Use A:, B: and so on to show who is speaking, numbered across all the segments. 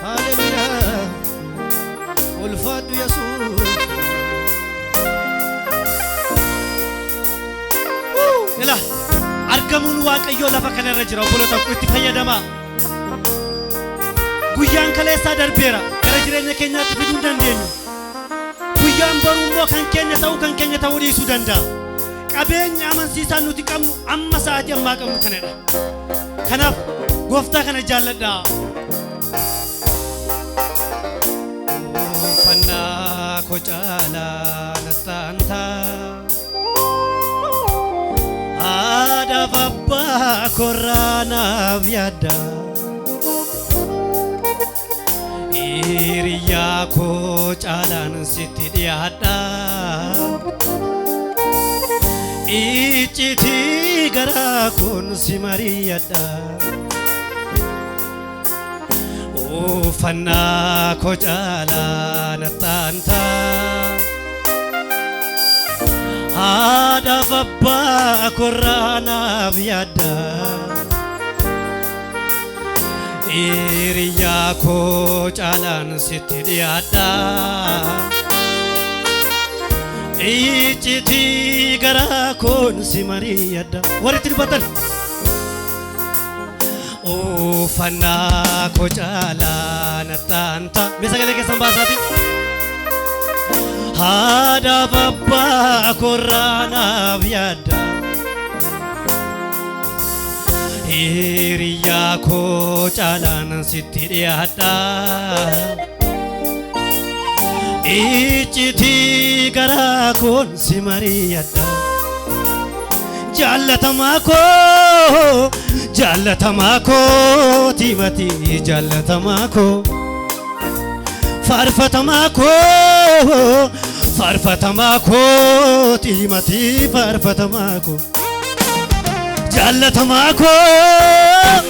A: Haleluuyaa. Ulfaadhu Yesuus. Ila argamuun Waaqayyoo lafa kanarra jira obboloota koo itti fayyadamaa. Guyyaan kaleessaa darbeera gara jireenya keenyaatti fiduu hin dandeenyu. Guyyaan boruu immoo kan keenya ta'uu kan keenya ta'uu dhiisuu danda'a. Qabeenya amansiisaa nuti qabnu amma sa'aatii ammaa qabnu kanadha. Kanaaf gooftaa kana jaalladhaa. Uffannaa koo caalaa nastaantaa. Haadhaaf abbaa koorraa naaf yaadda. Hiriyaa koo caalaan sitti dhiyaadha. Iccitii garaa koon si mari'adha. Uffannaa koo caalaa nattaantaa. Haadhaaf abbaa koorraa naaf yaadda. Hiriyaa koo caalaan sitti dhiyaadha. Iccitii garaa koon si mari'adha. Warri itti dubbatan. Uffannaa koo caalaa nattaanta. Mee sagalee keessan baasaati. Haadhaaf abbaa koorraa naaf yaadda. Hiriyaa koo caalaan sitti dhiyaadha. Iccitii garaa koon si mari'adha. Jaallatamaa koo jaallatamaa koo tiimatii jaallatamaa koo. Faarfatamaa koo faarfatamaa koo tiimatii faarfatamaa koo. Jaallatamaa koo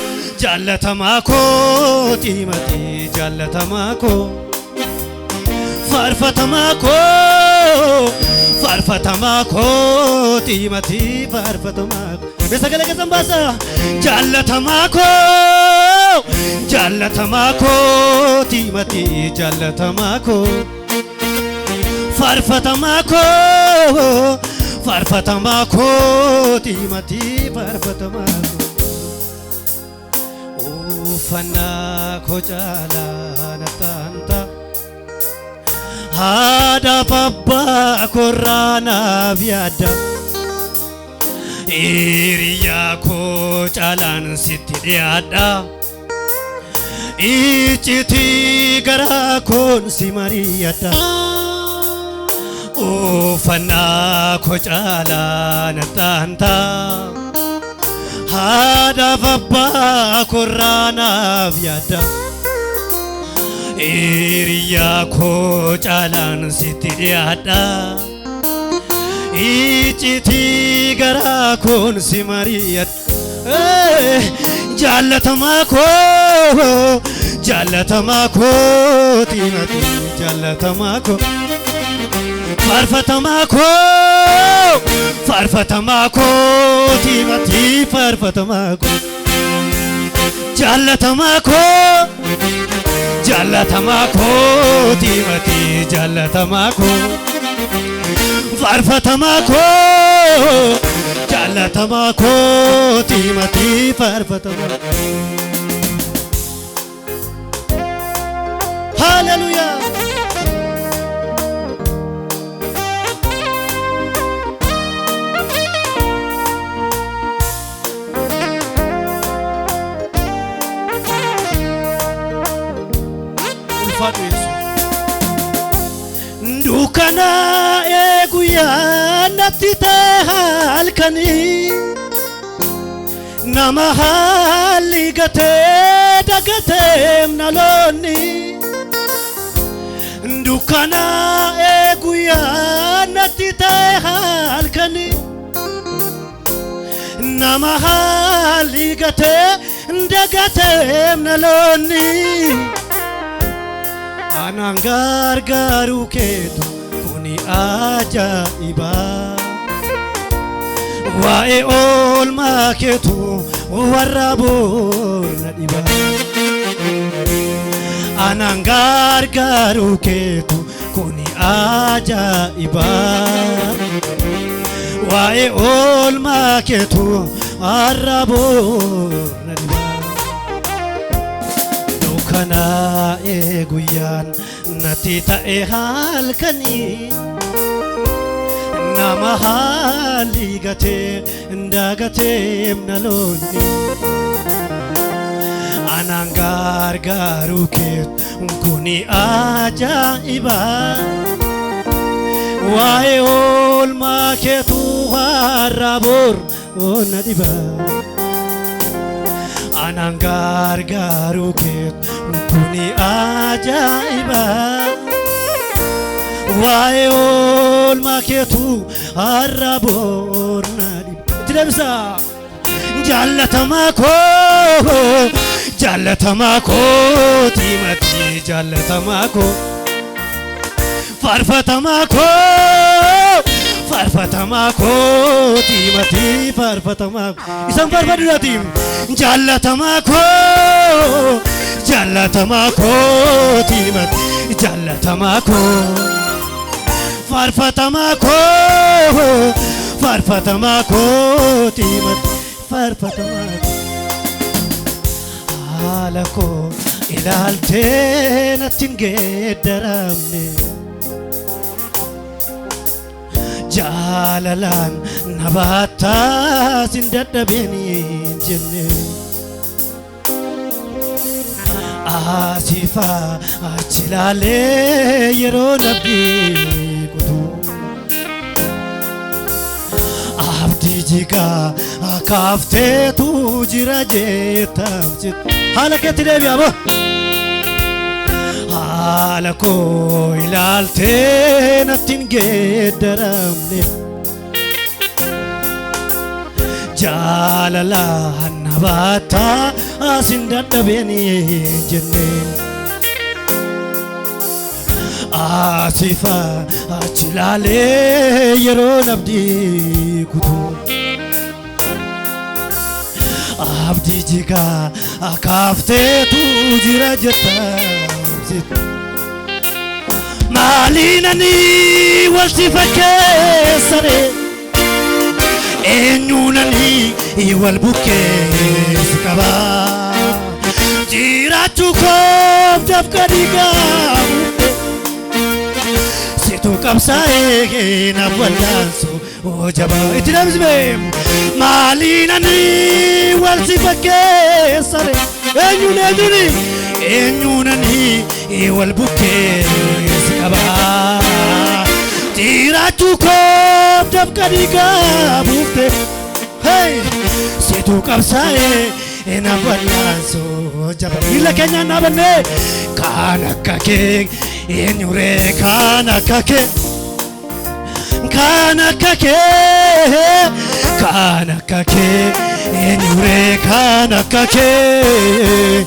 A: jaallatamaa koo tiimatii jaallatamaa koo. Faarfatamaa koo faarfatamaa koo tiimatii faarfatamaa koo. Mee sagalee keessan baasaa. Jaallatamaa koo jaallatamaa koo tiimatii jaallatamaa koo. Faarfatamaa koo faarfatamaa koo tiimatii faarfatamaa koo. Uffannaa koo caalaa nattaanta. Haadhaaf abbaa koorraa naaf yaadda. Hiriyaa koo caalaan sitti dhiyaadha. Iccitii garaa koon si mari'adha. Uffannaa koo caalaa nattaanta. Haadhaaf abbaa koorraa naaf yaadda. Hiriyaa koo caalaan sitti dhiyaadha. Iccitii garaa koon si mari'adha. Jaallatamaa koo jaallatamaa koo tiimatii jaallatamaa koo. Faarfatamaa koo faarfatamaa koo tiimatii faarfatamaa koo. Jaallatamaa koo jaallatamaa koo tiimatii jaallatamaa koo. Faarfatamaa koo jaallatamaa koo tiimatii faarfatamaa. Haleluuyaa. Ulfaadhu Yesuus. Dukkanaa'ee guyyaa natti ta'e halkanii nama haalli gatee dagateem naloonni. Dukkanaa'ee guyyaa natti ta'e halkanii nama haalli gatee dagateem naloonni. Anaan gargaaruu keetu kuni ajaa'iba. Waa'ee oolmaa keetu warra boorna dhiba. Anaan gargaaruu keetu kuni ajaa'iba. Waa'ee oolmaa keetu arraboo na dhiba. Dukkanaa'ee guyyaan natti ta'e halkanii nama haalli gatee dagateem dhaloonni. Anaan gargaaruu keetu kuni ajaa'iba. Waa'ee oolmaa keetu har'a bor na dhiba. Anaan gargaaruu keetu kuni ajaa'iba. Waa'ee oolmaa keetu har'a bor na dhiba. Itti deebisaa. Jaallatamaa koo, jaallatamaa koo, tiimati jaallatamaa koo, faarfatamaa koo, faarfatamaa koo, tiimati faarfatamaa koo. Isaan faarfadhuudhaati. Jaallatamaa koo, jaallatamaa koo, tiimati jaallatamaa koo, faarfatamaa koo, faarfatamaa koo, tiimati faarfatamaa koo. Haala koo ilaaltee natti hin geeddaramne. Jaalalaan na baattaa sin dadhabeen hin jenne. Asifaa achi ilaalee yeroo nabdii kutu. Abdii jigaa kaafteetu jira jeettamsitu. Haala keetti deebi'a moo? Haala koo ilaaltee natti hin geeddaramne. Jaalalaan na baattaa asin dadhabeen hin jenne. Asifa achi ilaalee yeroo nabdii kutu. Abdii jigaa kaafteetu jira jettamsitu. Maaliin ani wal si fakkeessare? Eenyuun ani wal bukkeessi qaba? Jiraachuu koof dafqa dhiigaa situ qabsaa'ee naaf wallaansu jabaa. Itti deebisme. Maaliin ani wal si fakkeessare? Eenyuun, eenyuun, eenyuun ani wal bukkeessi qaba? Jiraachuu koof dafqa dhiigaa buufte. Hey! Situ qabsaa'ee naaf wallaansu jabaa. Miila keenyaan dhaabannee kaan akka kee eenyuree? Kaan akka kee, kaan akka kee, kaan akka kee eenyuree? Kaan akka kee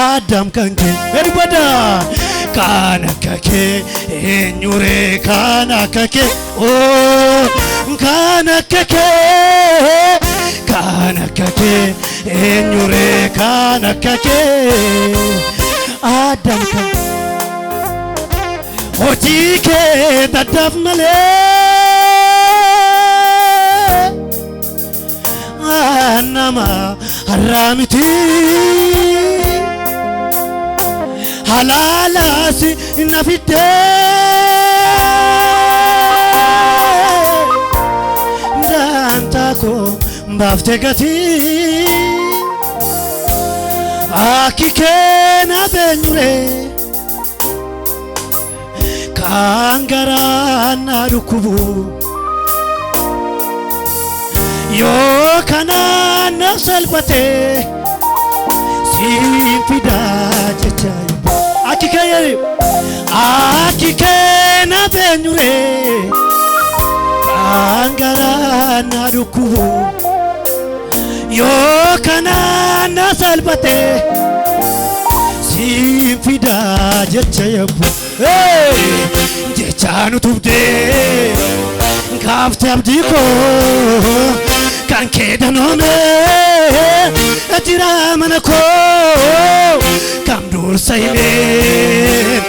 A: Adam kan kee dubbadha. Kaan akka kee eenyuree? Kaan akka kee, oo, kaan akka kee, kaan akka kee eenyuree? Kaan akka kee Adam kan hojii kee daddaaf malee nama har'aa miti. Halaalaas na fiddee daantaa koo baaftee gatii akki kee naaf eenyuree? Kan garaa na dhukkubu yoo kanaan naaf salphate siin fidaa jecha. Akki kee, akki kee naaf eenyuree? Kan garaa na dhukkubu yoo kanaan na salphate siin fidaa jecha yabbu. Jecha nu tubdee kaafte abdii koo kan kee danoome jira mana koo kam dur. dursa himee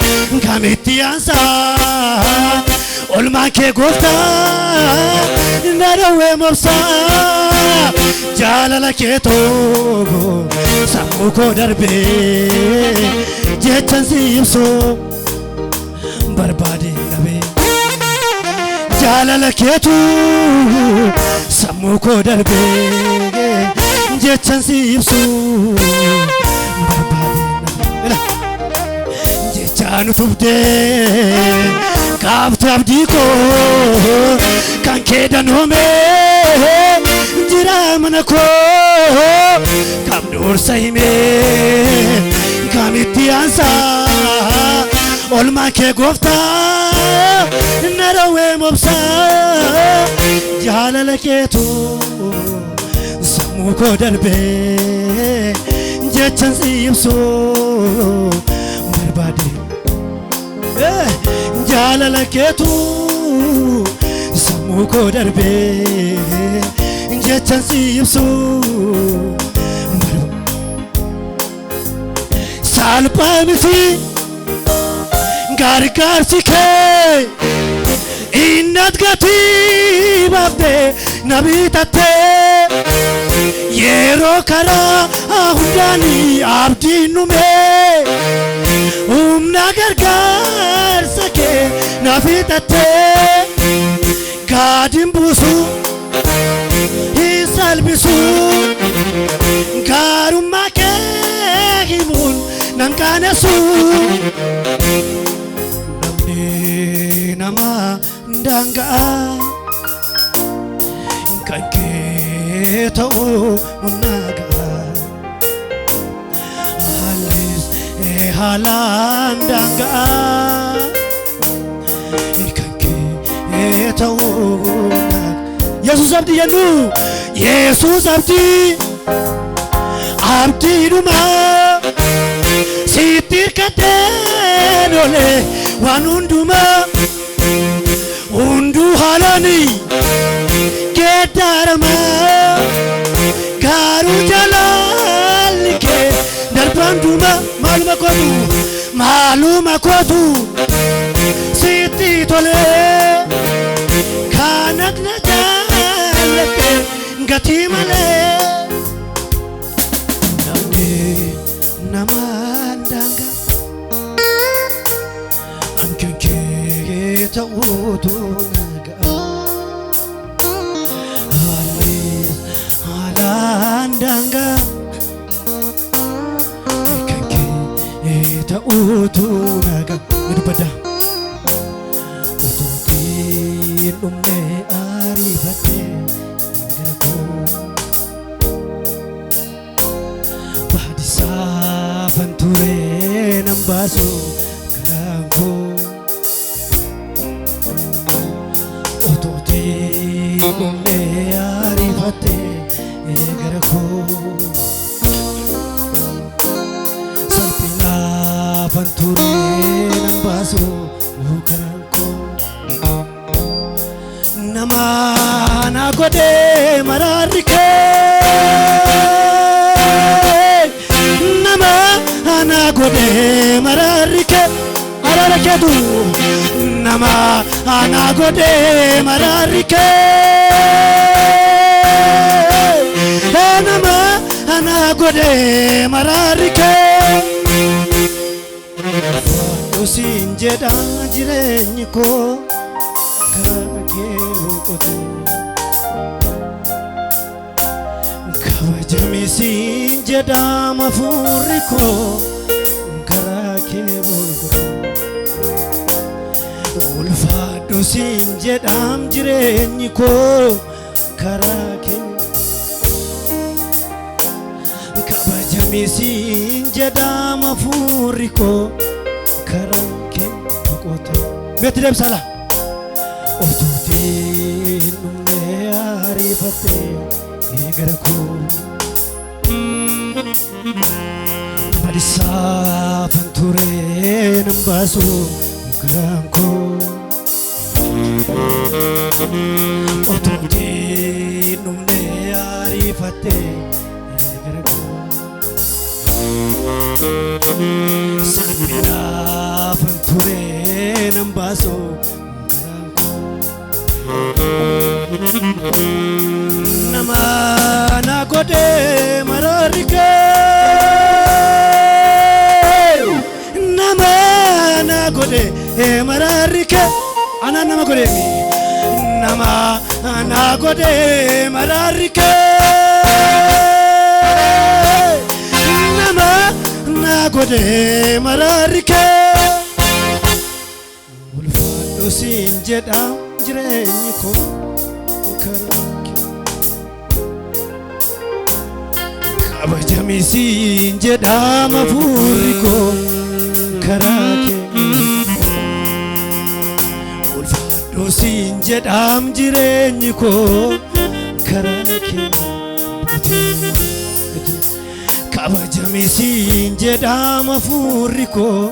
A: kamitti aansaa olmaan kee gooftaa na dhowwee mobsaa jaalala kee tokko sammuu koo darbee jechan si ibsu barbaade dhabee jaalala keetu sammuu koo darbee jechan si ibsu barbaade dhabee jechaan utubdee kaafte abdii koo kan kee danoomee jira mana koo kam dursa himee kamitti aansaa olmaan kee gooftaa na dhowwee mobsaa jaalala keetu sammuu koo darbee jechan si ibsu barbaade jaalala keetu sammuu koo darbee jechan si ibsu salphaa miti gargaarsi kee innat gatii baaftee na bitattee yeroo karaa hundaanii abdiin dhumee humna gargaarsa kee na fixattee gaadin buusu hin salphisu gaarummaa kee himuun nan qaanessu namni nama daanga'a kan kee ta'uu nagaa haallis haalaan daanga'a kan kee ta'uu Yesuus abdii jennu Yesuus abdii abdiidhuma sitti hirkadheen oole waan hundumaa hunduu haalani geeddarama garuu jaalalli kee darbaan dhuma maaluma kootu maaluma kootu sitti tolee kanat na jaallatte gatii malee namni nama daangaa ankan kee ta'uutu nagaa haalli haalaan daangaa kan kee ta'uutu nagaa ni dubbadda utuutiin dhumne ariifattee gara koo baadisaafan ture nan baasu garaan koo utuutiin dhumne ariifattee gara koo salphinaafan ture nan baasu garaan koo nama na godhee maraarri kee nama na godhee maraarri kee araara keetu nama na godhee maraarri kee nama na godhee maraarri kee Fadhu jedha jireenyi koo karaa kee boqote kabajami siin jedha hafuurri koo karaa kee boqote ulfaadhu siin jedhaam jireenyi koo karaa kee kabajami siin jedhaam hafuurri koo karaa kee boqote meetti deebisala otuutiin dhumnee ariifattee gara koo badisaafan ture nan baasu garaan koo otuutiin dhumnee ariifattee gara koo Salphinaafan ture nan baasu garaan koo. Nama na godhe maraarri kee. Nama na godhe maraarri kee. Anaan nama godhe mi. Nama na godhe maraarri kee. Nama na godhe maraarri kee. Ulfaadhu siin jedha jireenyi koo karaa kee. Kabajami siin jedha hafuurri koo karaa kee. Ulfaadhu siin jedhaam jireenyi koo karaa kee. Kabajami siin jedhaam hafuurri koo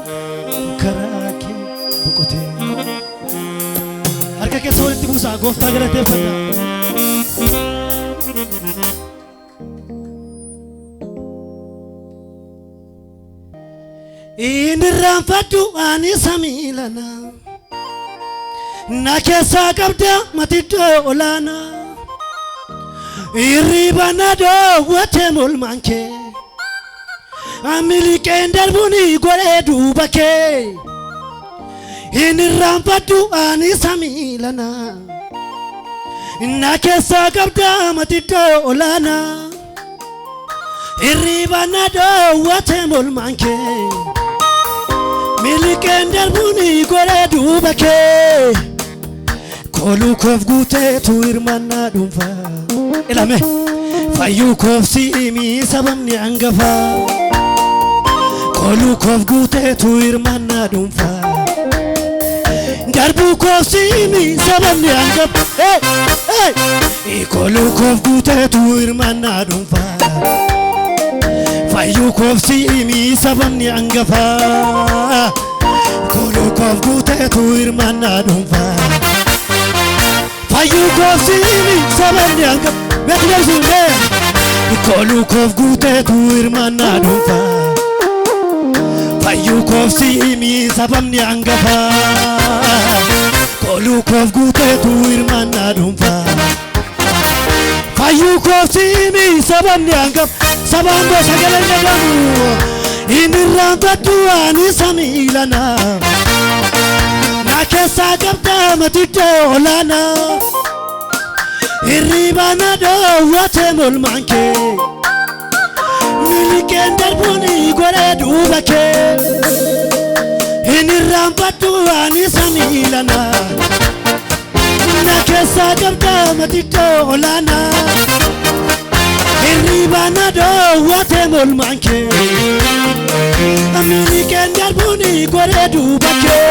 A: karaa kee boqotee. Harka keessa walitti buusaa gooftaa galateeffadhaa. Inni irraanfadhu ani samiilana. Na keessaa qabda matiddoo olaanaa. Hirriba na dhoowwate molmaan kee. Miliqeen darbuun godhee duuba kee. Inni irraanfadhu ani samiilana. Na keessaa qabda matiddoo olaanaa. Hirriba na dhoowwate molmaan kee. Miliqeen darbuun godhee duuba kee. Kooluu koof guuteetu hirmaannaa dhuunfaa. Ilame fayyuu koof si'imii sababni hangafaa. Kooluu koof guuteetu hirmaannaa dhuunfaa. Darbuu koof si'imii sababni hangafaa. Kooluu koof guuteetu hirmaannaa dhuunfaa. Fayyuu koof si'imii sababni hangafaa. Kooluu koof guuteetu hirmaannaa dhuunfaa. Fayyuu koof si'imii sababni hangafaa. Meetu deebisuu Kooluu koof guuteetu hirmaannaa dhuunfaa. Fayyuu koof si'imii sababni hangafaa. Kooluu koof guuteetu hirmaannaa dhuunfaa. Fayyuu koof si'imii sababni hangafaa. Sabaan boo sagalee jedhamu. Inni irraanfadhu ani samiilana. Na keessaa qabda matiddoo olaanaa. Hirriba na dhoowwate molmaan kee. Miliqeen darbuun godhee duuba kee. Inni irraanfadhu ani samiilana. Na keessaa qabda matiddoo olaanaa. Hirriba na dhoowwate molmaan kee. Miliqeen darbuun godhee duuba kee.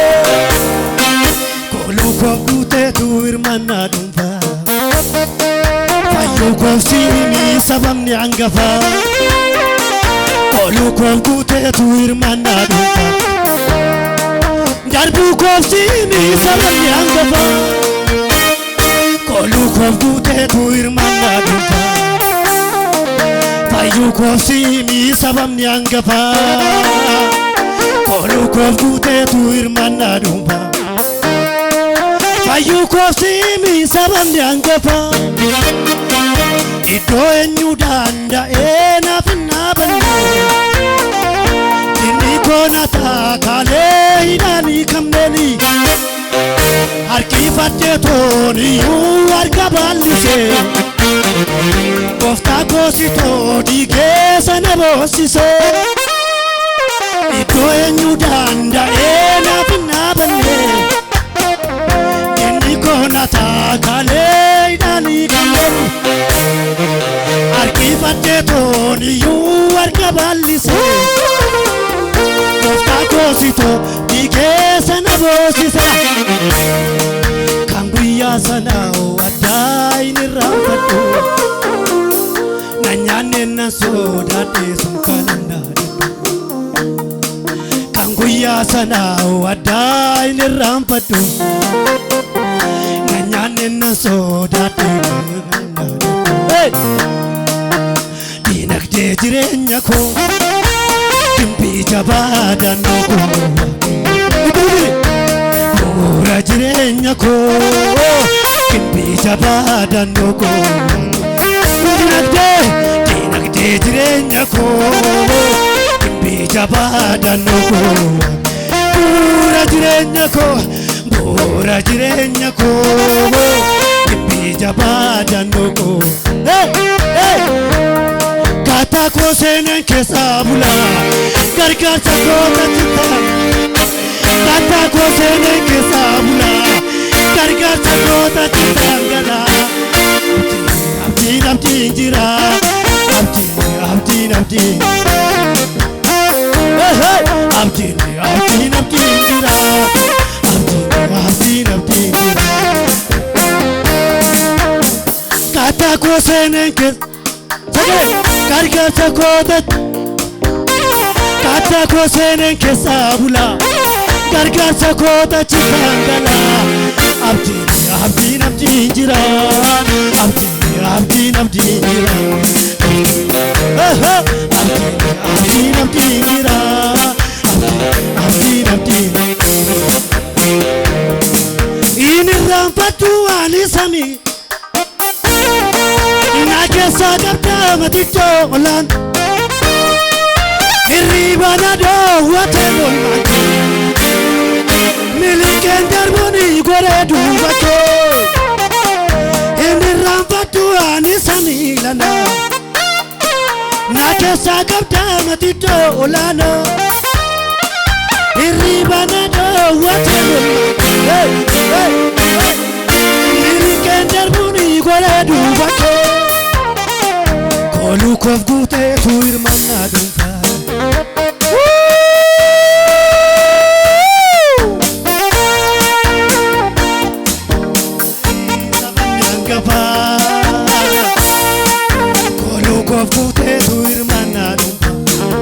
A: Kooluu koof guuteetu hirmaannaa dhuunfaa. Fayyuu koof si'imii sababni hangafaa. Kooluu koof guuteetu hirmaannaa dhuunfaa. Darbuu koof si'imii sababni hangafaa. Kooluu koof guuteetu hirmaannaa dhuunfaa. Fayyuu koof si'imii sababni hangafaa. Kooluu koof guuteetu hirmaannaa dhuunfaa. Fayyuu koof si'imii sababni hangafaa. Iddoo eenyu danda'ee naaf hin dhaabanne. Inni koo na taakaalee hidhaanii kamneeni. Harkifadhee tooniyyuu harka bal'isee. Gooftaa koositoo dhiigee sana boossisee. Iddoo eenyu danda'ee naaf hin dhaabanne. Inni koo na taakaalee hidhaanii kamneeni. Harkifadhee tooniyyuu harka bal'isee. Gooftaa koositoo dhiigee sana boossisee. Kan guyyaa sana addaa hin irraanfadhu. Na nyaanne na sodaadhe sun kanan dhaadhadhu. Kan guyyaa sana addaa hin irraanfadhu. Na nyaanne na sodaadhe kanan dhaadhadhu. Dinagdee jireenya koo Jabaa daannoo koo bu'uura jireenya koo gimbii jabaa daannoo koo dinagdee dinagdee jireenya koo gimbii jabaa daannoo koo bu'uura jireenya koo bu'uura jireenya koo gimbii jabaa daannoo koo. Kaataa koo seenaan keessaa bulaa gargaarsa koo taasisaa. Kaataa koo seenaan keessaa bulaa gargaarsa koo taasisaa galaa. Abdiin abdiin jira abdiin abdiin abdiin. Abdiin abdiin abdiin jira abdiin abdiin abdiin jira. Kaataa koo seenaan keessa. Gargaarsa koo kaataa koo seenaan keessaa bulaa gargaarsa koo taasisaa galaa. Abdiin abdiin abdiin jira abdiin abdiin abdiin jira abdiin abdiin abdiin jira abdiin abdiin abdiin. Inni irraanfatu waan samii. Na keessa qabda matichoo olaan hirriba na dhoowwate lolmaan miliqeen darbuun goree duuba kee inni irraanfadhu ani samii lana na keessa qabda matichoo olaana hirriba na dhoowwate lolmaan miliqeen darbuun goree duuba kee. Kooluu koof guuteetu hirmaannaa dhuunfaa. Sababni hangafaa. Kooluu koof guuteetu hirmaannaa dhuunfaa.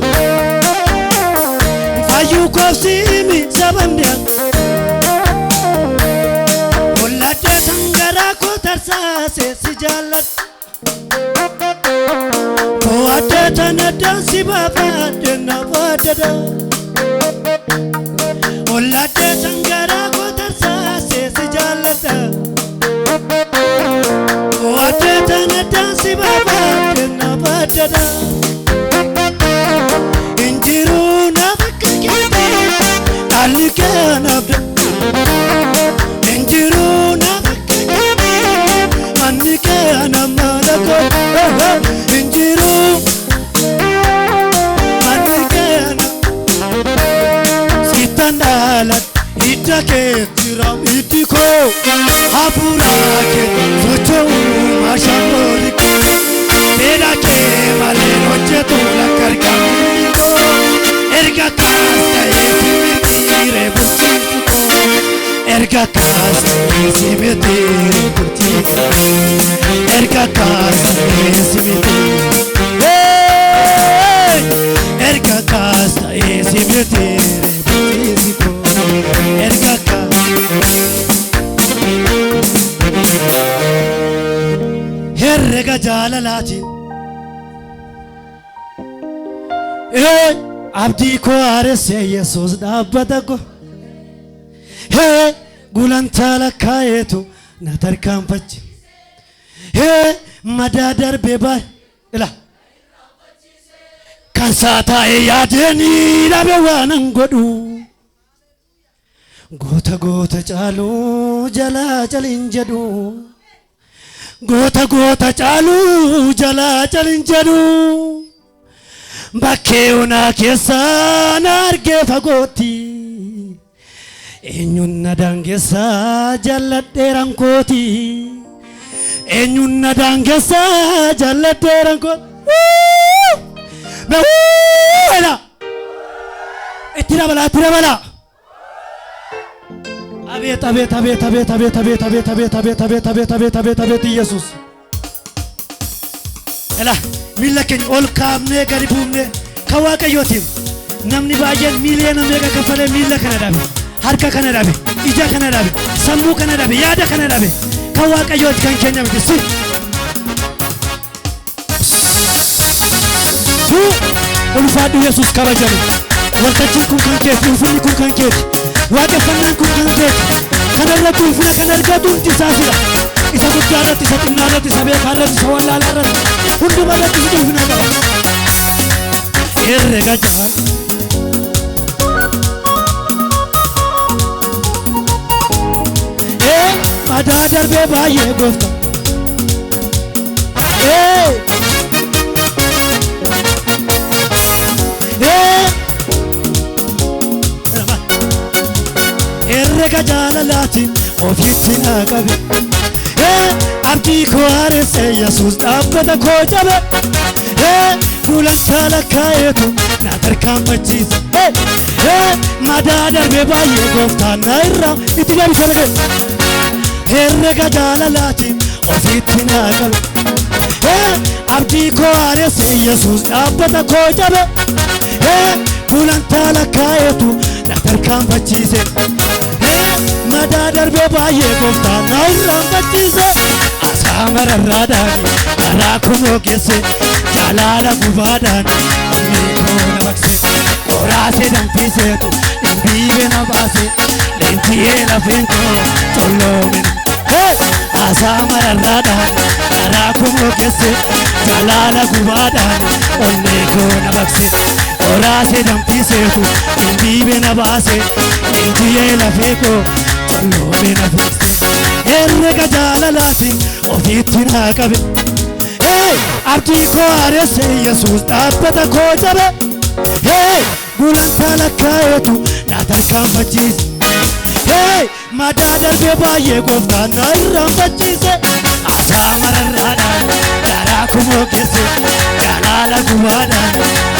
A: Fayyuu koof siimi sababni hangafaa. Holladhee sangaraa koo tarsaasee si jaalladha. Waadde dansi baafadde na waadada. Holladhe sangaraa koo tarsaasee si jaalladha. Waadde dansi baafadde na waadada. Injiruu na bakka keetii dhaalli kee naaf da. Injiruu na bakka keetii manni kee na mala koo. Injiruu. Hidda keetti raamiddi koo hafuura kee socho'uu maashaan koo beela kee malee hojjetu lakkargaamni koo erga kaas ta'ee simitiire bulchiinsi koo erga kaas ta'ee simitiire bulchiinsi erga kaas ta'ee simitiire erga kaas ta'ee simitiire bulchiinsi koo. Erga herrega jaalalaatiin abdii koo haaressee Yesuus dhaabbata koo gulantaa lakkaa'eetu na tarkaanfachi madaa darbee baay'ee ila kan saa taa'ee yaadeenii dhabe waanan godhu. Goota goota caaluu jalaa calin jedhu goota goota caaluu jalaa calin jedhu bakkee onaa keessaa na argee fagootti eenyuun na daangessaa jalladheeran kooti eenyuun na daangessaa jalladheeran kooti. Itti dabalaa itti dabalaa. አቤት አቤት አቤት አቤት አቤት አቤት አቤት አቤት አቤት አቤት አቤት አቤት አቤት አቤት ኢየሱስ እላ miilla keenya ol kaafnee gadi buufnee kan Waaqayyootiin namni baay'een miiliyoona meeqa kaffalee miilla kana dhabe harka kana dhabe ija kana dhabe sammuu kana dhabe yaada kana dhabe kan Waaqayyooti kan keenya miti si ulfaadhu Yesuus kabajamu. Waltajjiin kun kan keeti, ulfinni kun kan keeti, waaqeffannaan kun kan keeti. Kana irratti ulfina kan argatu hundi isaa sira. Isa guddaa irratti, isa xinnaa irratti, isa beekaa irratti, isa wallaalaa irratti, hunduma irratti situ ulfina qaba. Herrega jaal. Ee madaa darbee baay'ee goofta. Ee ee herrega jaalalaatiin ofitti naa qabe. Ee abdii koo haaresse Yesuus dhaabbata koo cabe. Ee gulantaa lakkaa'eetu na tarkaanfachiise. Ee madaa darbee baay'ee gooftaan na irraa itti deebisee dhagee. Herrega jaalalaatiin ofitti naa qabe. Ee abdii koo haaresse Yesuus dhaabbata koo cabe. Ee gulantaa lakkaa'eetu na tarkaanfachiise. Ee madaa darbee baay'ee gooftaan na irraanfachiise. Asaa mararraadhaan karaa kunoo geesse jaalala gubaadhaan onnee koo na baqse. Qoraasee danfiseetu dhimbiibee na baase leenji'ee lafeen koo colloomina. Asaa mararraadhaan karaa kunoo geesse jaalala gubaadhaan onnee koo na baqse. Qoraasee danfiseetu dhimbiibee na baase leenji'ee lafee koo colloomina fiigse. Herrega jaalalaatiin ofitti naa qabe. Ee abdii koo haaresse Yesuus dhaabbata koo cabe. Ee gulantaa lakkaa'eetu na tarkaanfachiise. Ee madaa darbee baay'ee gooftaan na irraanfachiise. Asaa mararraadhaan garaa kumoo geesse jaalala gubaadhaan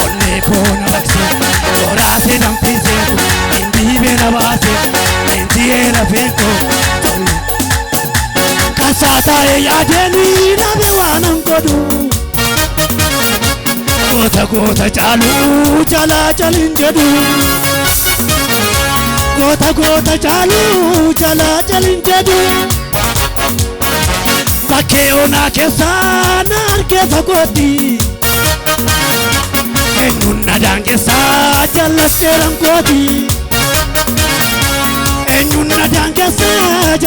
A: onnee koo na baqse. Qoraasee danfiseetu dhimbiibee na baase leenji'ee lafeen koo tollu. Kasaa taa'ee yaadeenii dhabe waan an godhu. Goota goota caaluu jalaa jalin jedhu. Goota goota caaluu jalaa jalin jedhu. Bakkee onaa keessaa na argee fagootti. Eenyuun na daangessaa jallatteeran kooti. Eenyuun na daangessaa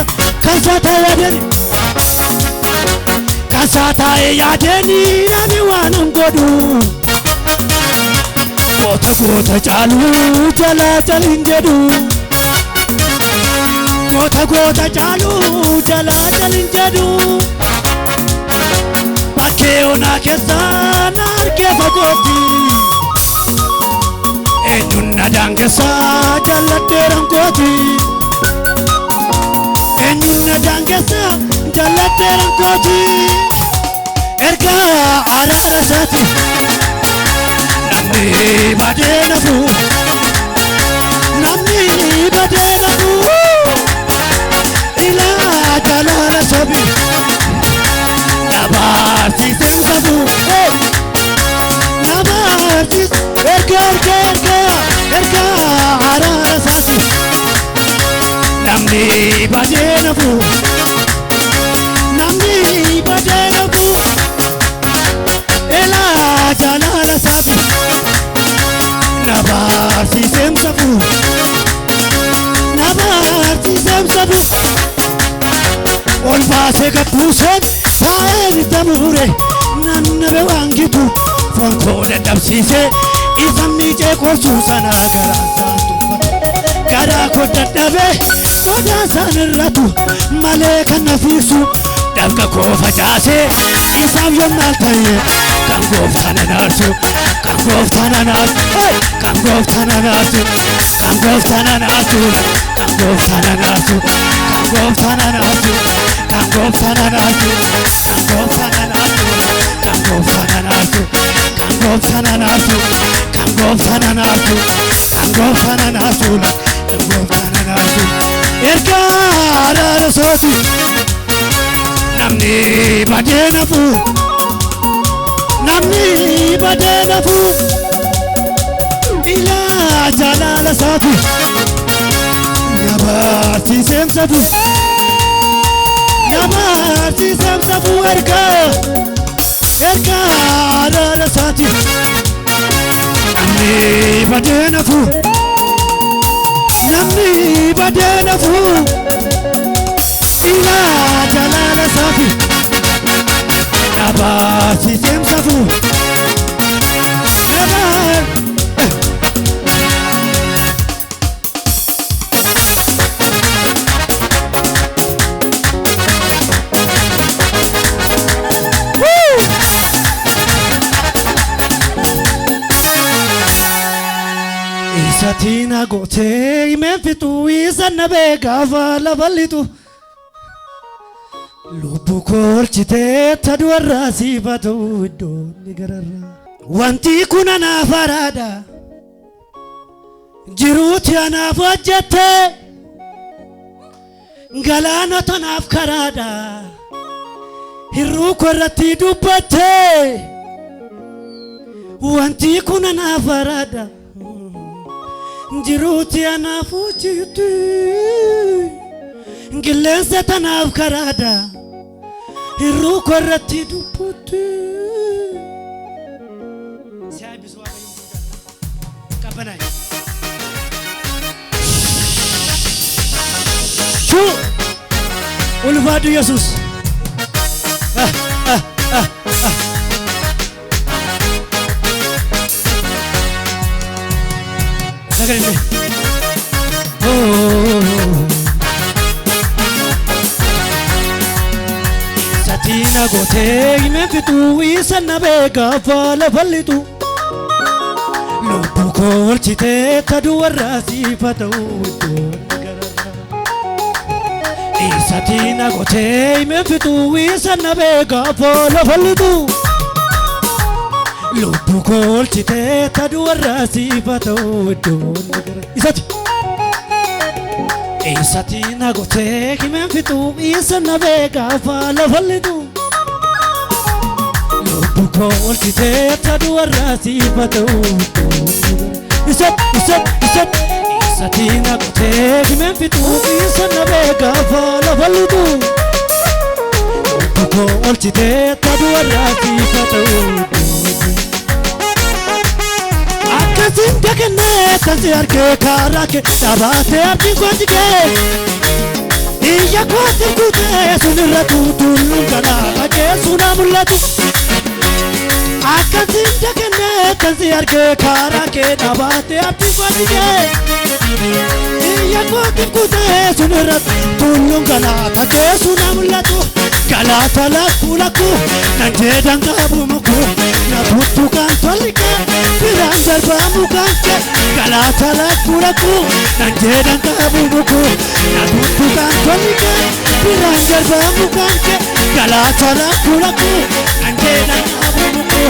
A: kasaa taa'ee yaadeenii. Kasaa taa'ee yaadeenii dhabe waan an godhu. Goota goota caaluu jalaa jalin jedhu. Goota goota caaluu jalaa jalin jedhu. Bakkee onaa keessaa na argee fagootti. Eenyuun na daangessaa jallatteeran kooti. Eenyuun na daangessaa jallatteeran kooti. Erga araara isaati namni badee nafu. Namni badee nafu. Ilaa jaalala sabi na barsiiseen sabu. Na barsiis erga erga erga erga araara isaati namni badee nafu. Namni badee nafu. Ilaa jaalala sabi na barsiiseen sabu. Na barsiiseen sabu. Ol baasee gabbuuseen taa'ee itti mure nannabe waan gitu foon koo dadhabsiisee isa miicee qorsuu sana garaan isaan tuffatu. Garaa koo dadhabee sodaan isaan irratu malee kan na fiigsu dafqa koo facaasee isaaf yoom maal ta'e kan gooftaan anaarsu kan gooftaan anaarsu kan gooftaan anaarsu kan gooftaan anaarsu kan gooftaan anaarsu kan gooftaan anaarsu kan gooftaan anaarsu kan gooftaan anaarsu kan gooftaan anaarsu kan gooftaan anaarsu kan gooftaan anaarsu kan gooftaan anaarsu kan gooftaan anaarsu. Erga araara isaati namni badee nafu. Namni badee nafu. Ilaa jaalala isaati na barsiiseen sabu. Na barsiiseen sabu erga erga araara isaati. Namni badee nafu, namni badee nafu, ilaa jalaala saafi dhabaasiseem safu. Nama Isatina gootee himeen fixuu isa nabee gaafa lafa lixu. Lubbuu koolchitee taduwarraa siifatu iddoon ni gararraa. Wanti kun anaaf haraadha. Jiruuti anaaf hojjette. Galaana tanaaf karaadha. Hirruu koo irratti dubbatte. Wanti kun anaaf haraadha. Jiruuti anaaf hojjette. Qilleensa tanaaf karaadha. Hirruu koo irratti dubbatte. Si eebbisu Waaqayyo jaalladha. Qabbanaa'e. Shuu! Ulfaadhu Yesuus. Ah, ah, ah, ah. Sagalee. Oh. Satina gootee himeen fixuu isa nabee gaafa lafa lixu. Lubbuu koolchitee taduwarraa siifa ta'uu iddoon gararraa. Isatina gootee himeen fixuu isa nabee gaafa lafa lixu. Lubbuu koolchitee taduwarraa siifa ta'uu iddoon gararraa. Isati. Isatina gootee himeen fixuu isa nabee gaafa lafa lixu. Lubbuu koolchitee taduwarraa siifa ta'uu iddoon gararraa. Isat, isat, isat. Isatina gootee himeen fixuu isa nabee gaafa lafa lixu. Lubbuu koolchitee taduwarraa siifa ta'uu iddoon Akkasiin dakannee tansi argee karaa kee dhabaatee abdiin koo jigee. Iyya kootti kutee sun irra tuutulluun galaana keessu na mul'atu. Akkasiin dakannee tansi argee karaa kee dhabaatee abdiin koo jigee. Iyya kootti kutee sun irra tulluun galaana keessu na mul'atu. Galaata lakkuu lakkuu nan jedhan qabu mukuu na tuttuqaan tollikee biraan darbaa mukaan kee. Galaata lakkuu lakkuu nan jedhan qabu mukuu na tuttuqaan tollikee biraan darbaa mukaan kee. Galaata lakkuu lakkuu nan jedhan qabu mukuu